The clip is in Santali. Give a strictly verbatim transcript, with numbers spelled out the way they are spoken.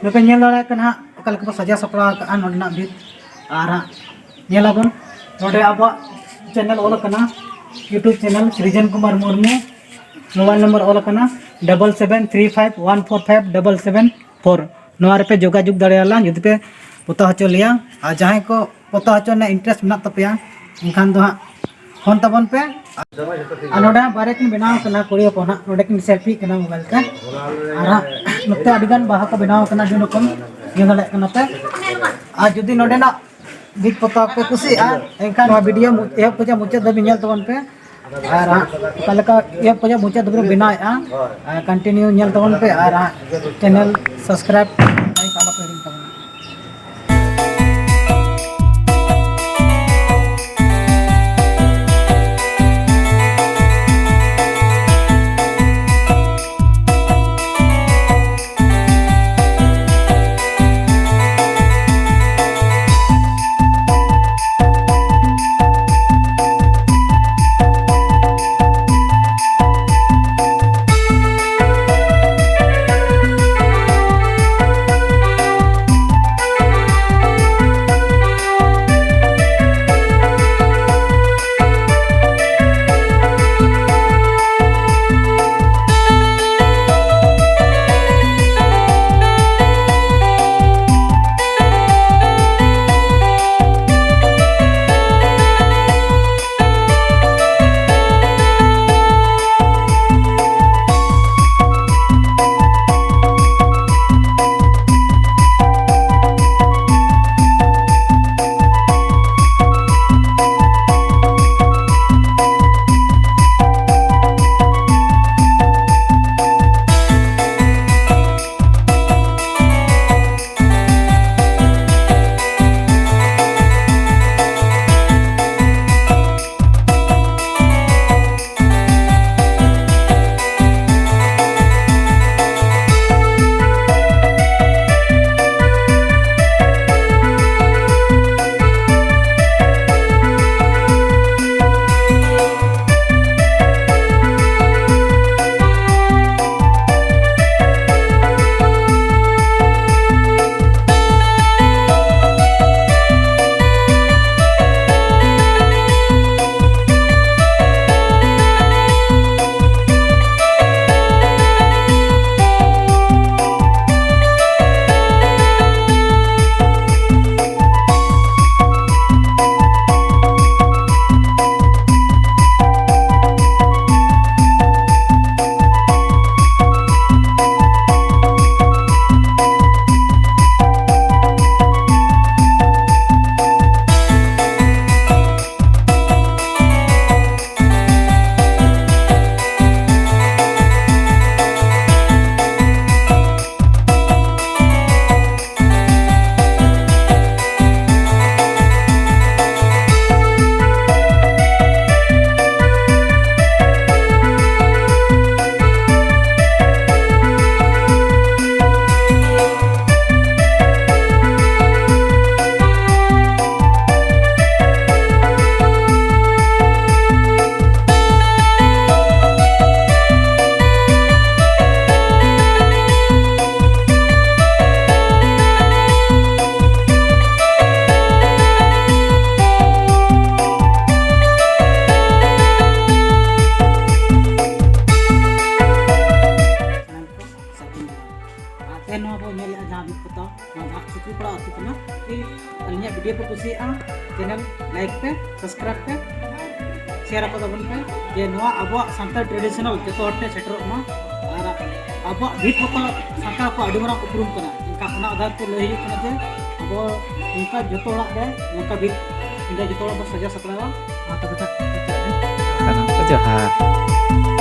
ᱛᱚᱵᱮ ᱧᱮᱞ ᱫᱟᱲᱮᱭᱟᱜ ᱠᱟᱱᱟ ᱦᱟᱸᱜ ᱚᱠᱟ ᱞᱮᱠᱟ ᱵᱚ ᱥᱟᱡᱟᱣ ᱥᱟᱯᱲᱟᱣ ᱟᱠᱟᱫᱼᱟ ᱱᱚᱸᱰᱮᱱᱟᱜ ᱵᱷᱤᱛ᱾ ᱟᱨ ᱦᱟᱸᱜ ᱧᱮᱞᱟᱵᱚᱱ ᱱᱚᱸᱰᱮ ᱟᱵᱚᱣᱟᱜ ᱪᱮᱱᱮᱞ ᱚᱞ ᱟᱠᱟᱱᱟ, YouTube channel Srijan Kumar Murmu. Mobile number ᱚᱞ ᱟᱠᱟᱱᱟ double seven three five one four five double seven four. ᱱᱚᱣᱟ ᱨᱮᱯᱮ ᱡᱳᱜᱟᱡᱳᱜᱽ ᱫᱟᱲᱮᱭᱟᱞᱟᱝ ᱡᱩᱫᱤ ᱯᱮ ᱯᱚᱛᱟᱣ ᱦᱚᱪᱚ ᱞᱮᱭᱟ᱾ ᱟᱨ ᱡᱟᱦᱟᱸᱭ ᱠᱚ ᱯᱚᱛᱟᱣ ᱦᱚᱪᱚ ᱨᱮᱱᱟᱜ ᱤᱱᱴᱟᱨᱮᱥᱴ ᱢᱮᱱᱟᱜ ᱛᱟᱯᱮᱭᱟ, ᱮᱱᱠᱷᱟᱱ ᱫᱚ ᱦᱟᱸᱜ ᱯᱷᱳᱱ ᱛᱟᱵᱚᱱ ᱯᱮ᱾ ᱟᱨ ᱱᱚᱰᱮ ᱦᱟᱸᱜ ᱵᱟᱨᱭᱟ ᱠᱤᱱ ᱵᱮᱱᱟᱣ ᱠᱟᱱᱟ ᱠᱩᱲᱤ ᱦᱚᱯᱚᱱ ᱦᱟᱸᱜ, ᱱᱚᱰᱮ ᱠᱤᱱ ᱥᱮᱞᱯᱷᱤᱜ ᱠᱟᱱᱟ ᱢᱳᱵᱟᱭᱤᱞ ᱛᱮ᱾ ᱟᱨ ᱦᱟᱸᱜ ᱱᱚᱛᱮ ᱟᱹᱰᱤ ᱜᱟᱱ ᱵᱟᱦᱟ ᱠᱚ ᱵᱮᱱᱟᱣ ᱠᱟᱱᱟ ᱟᱹᱰᱤ ᱨᱚᱠᱚᱢ, ᱧᱮᱞ ᱫᱟᱲᱮᱭᱟᱜ ᱠᱟᱱᱟ ᱯᱮ᱾ ᱟᱨ ᱡᱩᱫᱤ ᱱᱚᱰᱮᱱᱟᱜ ᱵᱷᱤᱛ ᱯᱚᱛᱟᱣ ᱯᱮ ᱠᱩᱥᱤᱭᱟᱜᱼᱟ, ᱮᱱᱠᱷᱟᱱ ᱱᱚᱣᱟ ᱵᱷᱤᱰᱤᱭᱳ ᱢᱩ-, ᱮᱦᱚᱵ ᱠᱷᱚᱱᱟᱜ ᱢᱩᱪᱟᱹᱫ ᱫᱷᱟᱹᱵᱤᱡ ᱧᱮᱞ ᱛᱟᱵᱚᱱ ᱯᱮ᱾ ᱟᱨ ᱦᱟᱸᱜ ᱚᱠᱟ ᱞᱮᱠᱟ ᱮᱦᱚᱵ ᱠᱷᱚᱱᱟᱜ ᱢᱩᱪᱟᱹᱫ ᱫᱷᱟᱹᱵᱤᱡ ᱵᱮᱱᱟᱣᱮᱫᱼᱟ, ᱟᱨ ᱠᱚᱱᱴᱤᱱᱤᱭᱩ ᱧᱮᱞ ᱛᱟᱵᱚᱱ ᱯᱮ᱾ ᱟᱨ ᱦᱟᱸᱜ ᱪᱮᱱᱮᱞ ᱥᱟᱵᱥᱠᱨᱟᱭᱤᱵᱽ ᱞᱟᱭᱤᱠ ᱟᱞᱚ ᱯᱮ ᱦᱤᱲᱤᱧ ᱛᱟᱵᱚᱱᱟ᱾ ᱡᱟᱦᱟᱸ ᱵᱷᱤᱛ ᱯᱚᱛᱟᱣ, ᱱᱚᱣᱟ ᱫᱚ ᱦᱟᱸᱜ ᱥᱩᱠᱨᱤᱯᱟᱲᱟ ᱟᱹᱛᱩ ᱠᱟᱱᱟ᱾ ᱡᱩᱫᱤ ᱟᱹᱞᱤᱧᱟᱜ ᱵᱷᱤᱰᱤᱭᱳ ᱯᱮ ᱠᱩᱥᱤᱭᱟᱜᱼᱟ, ᱪᱮᱱᱮᱞ ᱞᱟᱭᱤᱠ ᱯᱮ, ᱥᱟᱵᱥᱠᱨᱟᱭᱤᱵ ᱯᱮ, ᱟᱨ ᱥᱮᱭᱟᱨ ᱟᱠᱚ ᱛᱟᱵᱚᱱ ᱯᱮ, ᱡᱮ ᱱᱚᱣᱟ ᱟᱵᱚᱣᱟᱜ ᱥᱟᱱᱛᱟᱲ ᱴᱨᱮᱰᱤᱥᱚᱱᱟᱞ ᱡᱚᱛᱚ ᱦᱚᱲ ᱴᱷᱮᱱ ᱥᱮᱴᱮᱨᱚᱜ ᱢᱟ᱾ ᱟᱨ ᱟᱵᱚᱣᱟᱜ ᱵᱷᱤᱛ ᱯᱚᱛᱟᱣ ᱥᱟᱱᱛᱟᱲ ᱠᱚᱣᱟᱜ ᱟᱹᱰᱤ ᱢᱟᱨᱟᱝ ᱩᱯᱨᱩᱢ ᱠᱟᱱᱟ᱾ ᱮᱱᱠᱷᱟᱱ ᱚᱱᱟ ᱟᱫᱷᱟᱨ ᱛᱮ ᱞᱟᱹᱭ ᱦᱩᱭᱩᱜ ᱠᱟᱱᱟ ᱡᱮ ᱟᱵᱚ ᱱᱚᱝᱠᱟ ᱡᱚᱛᱚ ᱚᱲᱟᱜ ᱨᱮ ᱱᱚᱝᱠᱟ ᱵᱷᱤᱛ, ᱱᱚᱝᱠᱟ ᱡᱚᱛᱚ ᱚᱲᱟᱜ ᱵᱚ ᱥᱟᱡᱟᱣ ᱥᱟᱯᱲᱟᱣᱟ᱾ ᱢᱟ ᱛᱚᱵᱮ ᱠᱷᱟᱱ ᱥᱟᱱᱟᱢ ᱠᱚ ᱡᱚᱦᱟᱨ᱾